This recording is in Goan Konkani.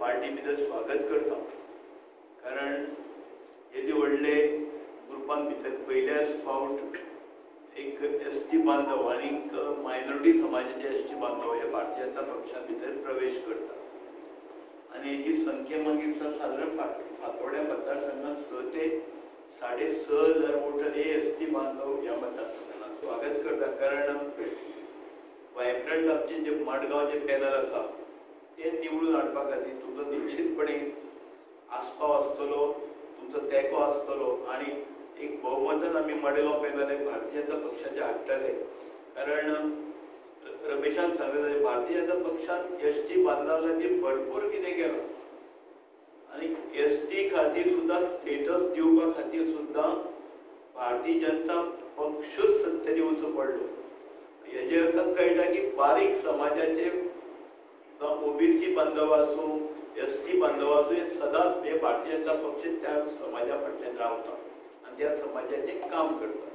पार्टी भितर स्वागत करता, कारण येदे व्हडले ग्रुपान भितर पयल्याच फावट एक एस टी बांधव आनी मायनॉरिटी समाजाचे एस टी बांधव हे भारतीय जनता पक्षा भितर प्रवेश करता आनी हेजी संख्या मागीर सादारण फातोड्या मतदारसंघात 6 ते 6,500 वोटर हे एस टी बांधव ह्या मतदारसंघात स्वागत करता. कारण वायब्रंट आमचे जे मडगांवचे पॅनल आसा ते निवडून हाडपा खातीर तुमचो निश्चितपणे आस्पाव आसतलो, तुमचो तेंको आसतलो आनी एक बहुमतान आमी मडगांव पॅनल हे भारतीय जनता पक्षाचे हाडटले. कारण रमेशान सांगलें, भारतीय जनता पक्षान एस टी बांधवा खातीर भरपूर कितें केलां आनी एस टी खातीर सुद्दां स्टेटस दिवपा खातीर सुद्दां भारतीय जनता पक्षूच सत्तेर येवचो पडलो. हेजे अर्थान कळटा की बारीक समाजाचे जावं ओबीसी बांधव आसूं, एस टी बांधव आसूं, हे सदांच हे भारतीय जनता पक्ष त्या समाजा फाटल्यान रावता आनी त्या समाजाचें काम करता.